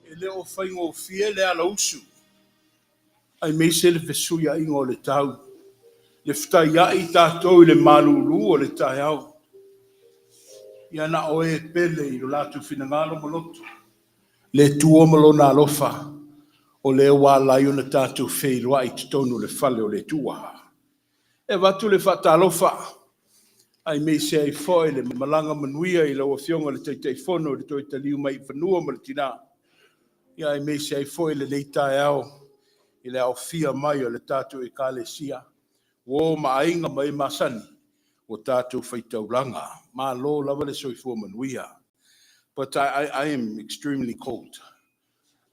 E le o faigofie le alausu, aemaise le fesuiaiga o le tau, le fetaiai tatou i le malulu o le taeao. Ia na o e pele i lo latou finagalo ma loto, le Atua ma lona alofa, o lea ua ala ai ona tatou feiloai i totonu o le fale o le Atua. E avatu le faatalofa aemaise ai foi le malaga manuia i lau Afioga i le Taitaifono i le toe taliu mai i fanua ma le tina, ia aemaise ai foi lenei taeao i le aofia mai o le tatou Ekalesia, uo ma aiga ma e masani ua tatou faitaulaga. Malo lava le soifua manuia. But I am extremely cold.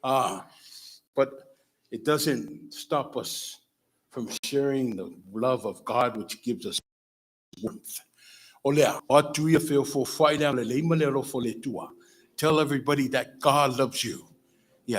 But it doesn't stop us from sharing the love of God, which gives us warmth. O lea, o atu ia feofoofoai le agalelei ma le alofa o le Atua. Tell everybody that God loves you.